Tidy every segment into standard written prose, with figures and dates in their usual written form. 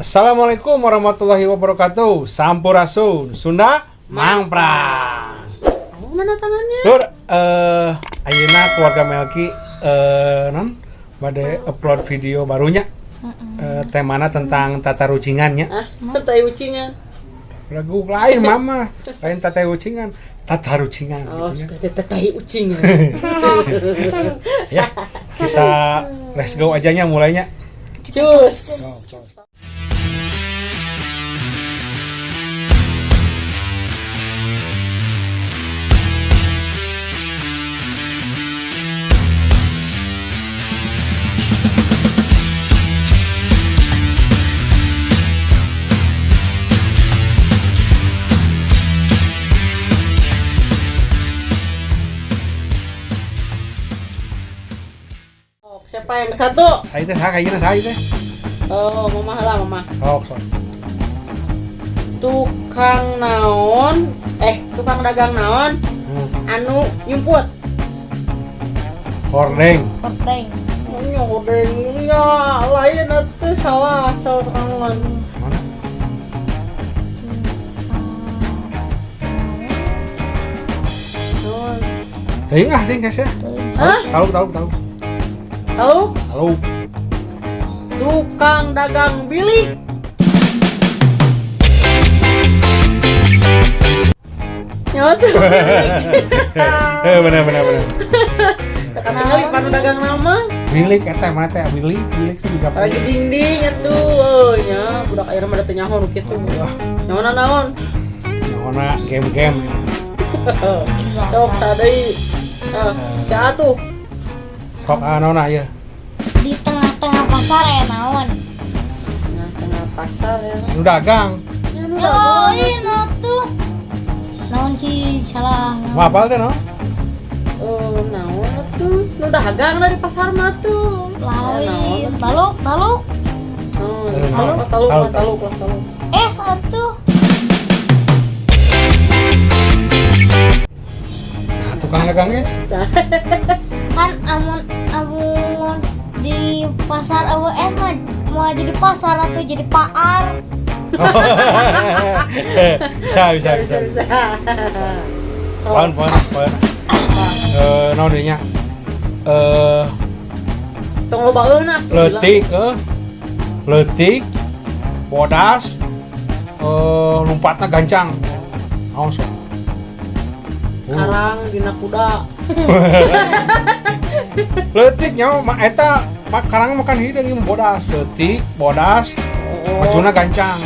Assalamualaikum warahmatullahi wabarakatuh. Sampurasun, Sunda Mangprang. Oh, mana tangannya? Lur, ayeuna keluarga Melki non bade upload video barunya. Temana tentang tatarucingan nya. Ah, tai ucingan. Lagu lain mama, lain tatarucingan, tatarucingan Oh, gitu nya. suka teh tai ucingan. Ya, kita let's go aja nya mulainya. Cus. Siapa yang ke satu? Saya teh, saya kayaknya saya teh. Oh, mama lah, mama. Oh, sorry. Tukang naon? Eh, tukang dagang naon? Anu nyumput. Hordeng. Hordeng. Nyodeng ya, lain atuh salah, salah tukang naon. Mana? Naon? Teuing ah, teuing guys ya. Hah? Tahu, tahu, tahu. Tahu? Tahu. Tukang dagang bilik. Nyawa tuh. Eh, benar, benar, benar. Tekan tinggal panu dagang nama. Bilik eta mana teh bilik, bilik itu juga Lagi dinding atuh, oh nya budak ayeuna mah da teu nyaho nu kitu. Nyaho naon? Nyaho game-game. Sok sadai. Ah, si atuh. Sok anu nah ya. Di tengah-tengah pasar ya naon? Tengah-tengah pasar ya. Nu dagang. Ya nu dagang. Lain atuh. Naon sih salah. Mau apal teh no? Oh, naon atuh? Nu dagang dari pasar mah tuh. Lain. Taluk, taluk. Oh, Eh, taluk, taluk, taluk, taluk, lah, taluk. Eh, satu. Nah, tukang dagang guys. Kan amun amun di pasar AWS mah mau jadi pasar atau jadi paar. Bisa, bisa, bisa. Bisa. Pohon, pohon, pohon. Eh, naon deui nya? Eh, Tong loba eunah tuh. Leutik, leutik, bodas, lompatna gancang. Naon sok? Karang dina kuda. Leutik nya mah eta mak karang makan hideung ieu bodas, leutik, bodas, Oh. majuna gancang.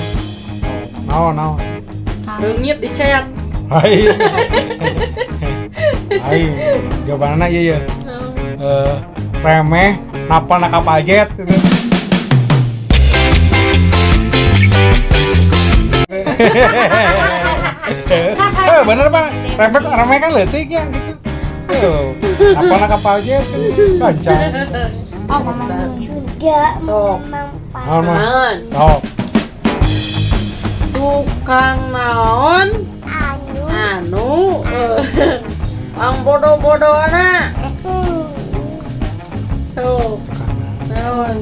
Naon, naon. Reungit dicet. Hai. Hai, jawabanna ieu ya. Eh, remeh napal na kapal jet gitu. Eh, bener Pak. Remeh remeh kan leutik ya gitu. Tuh, napal na kapal jet kan gancang. Oh, mama juga. Sok. Naon mah? Naon? Sok. Tukang naon? Anu. Ang bodoh-bodohna. So, naon?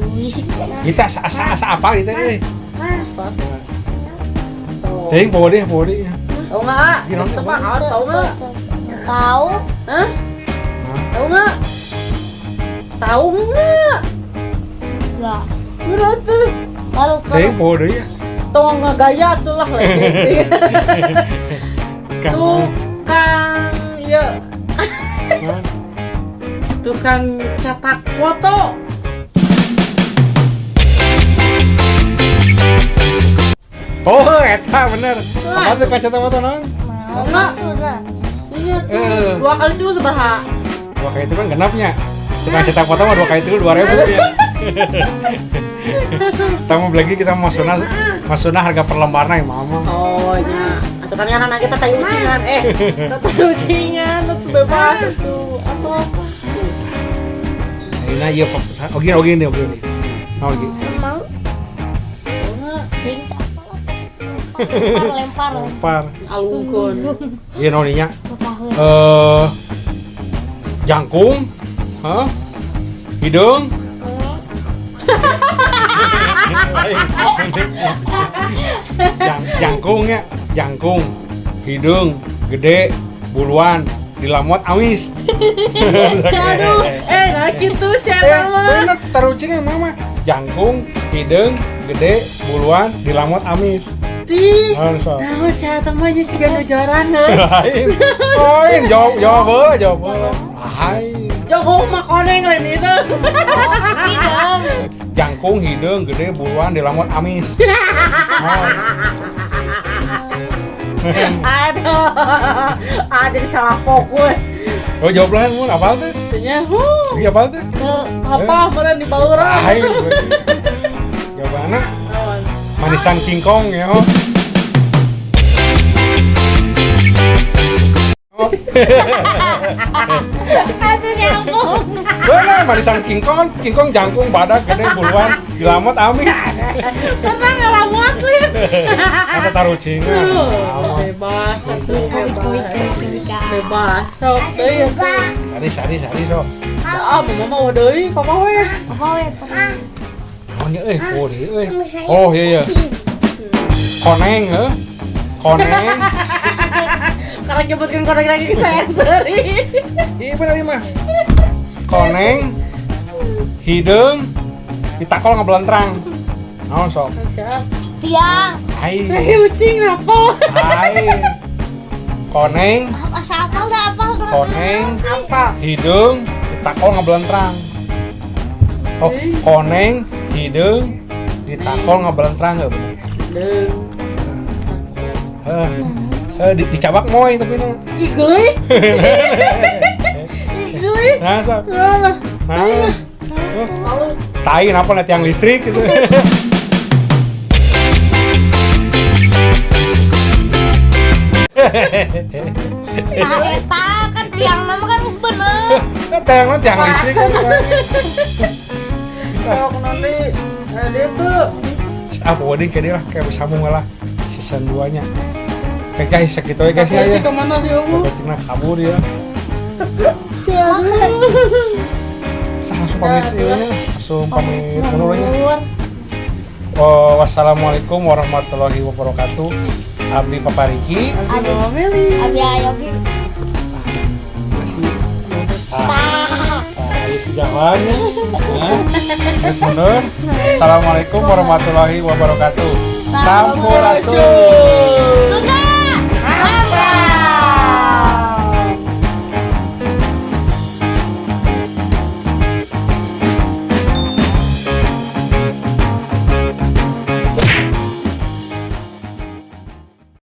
Kita asa asa asa apa gitu euy. Apa? Tuh. Teuing poho deui, poho deui. Tahu nggak? Gimana? Cek tebak, ah, tahu nggak? Tahu. Hah? Tahu nggak? Tahu nggak? Enggak. Udah tuh. Taluk, Teuing taluk. poho deui ya. Tong ngegaya tuh lah lagi. Tukang ya, tukang cetak foto. Oh, eta bener. Apa tuh kaca foto naon? Naon Enggak. sudah. Iya tuh. Eh. Dua kali itu seberapa? Dua kali itu kan genapnya. Tukang cetak foto mah dua kali itu 2.000 ya. Kita mau beli kita mau masukna masukna harga per lembarna ya mama. Oh ya. Atau kan anak kita tai ucingan, eh, tai ucingan tuh bebas itu apa? Ayeuna ieu oke oke nih oke nih. Naon gitu. Mau Tahu nggak? minta apa lah? Lempar, lempar. Lempar. Alungkeun. Ieu naon nya? Lupaheun. Eh jangkung, hah? Hidung. Jangkung ya, jangkung. Hideung, gede, buluan, dilamot amis. Aduh, nah gitu sih Eh, mah. bener tarucing mama. Jangkung, hideung, gede, buluan, dilamot amis. Ti. Naon sok? Tahu saya temannya sih gak joran. Lain. Lain, jawab jawab heula, jawab heula. Lain. Jogong mah koneng lain itu. Oh, hideung. Jangkung, hideung, gede, buluan, dilamot amis. Naon? Aduh. Ah, jadi salah fokus. Oh, jawab lain mun apal teh? Tanya, huh. Iya apal teh? Tuh. Apa meureun di baluran? Lain. Jawabanna manisan King Kong ya. Oh. Oh. Aduh nyambung. Bener, manisan King Kong, King Kong jangkung badak gede buluan dilamot amis. Pernah ngalamot lin. Kata tarucingan. Bebas atuh Kawit kawit bebas. kawit kawit. Bebas. Sok deui atuh. Sari sari sari sok. Ah, mama mau deui, papa we. Apa we terus? Oh nya euy, oh deui euy. Oh iya iya. Koneng heuh. Koneng. Karena nyebutkeun koneng lagi ke saya seri. Iya bener ieu mah. Koneng. Hideung. Ditakol ngabelentrang. Naon sok? Siap. Tiang. Hai. Eh, ucing napa? Hai. Koneng, Asa apal dah apal. koneng, Apa? hideung, ditakol ngabelentrang. Oh, koneng, hideung, ditakol ngabelentrang heuh bener. Deung. Heuh. Heuh, dicabak moy tapi na. Ih, geuleuh. Ih, geuleuh. Nah, sok. Nah, Nah. malu. Tai kenapa lihat yang listrik gitu. Nah, eta kan tiang nama kan geus bener. Tiang tiang listrik kan. Sok nanti dia tuh Ah, pokoknya kayak dia lah, kayak bersambung lah season 2 nya. Oke guys, segitu aja guys ya. Nanti kemana dia mu? Pokoknya kabur ya. Siapa? Sah, langsung pamit Nah, ya. Langsung pamit mundur ya. Mundur. Oh, wassalamualaikum warahmatullahi wabarakatuh. Abdi Papa Riki. Abi Mama Meli. Abi Ayogi. Masih. Ah, ayo si jawabannya. Nah, pamit mundur. Assalamualaikum warahmatullahi wabarakatuh. Sampurasun. Sudah.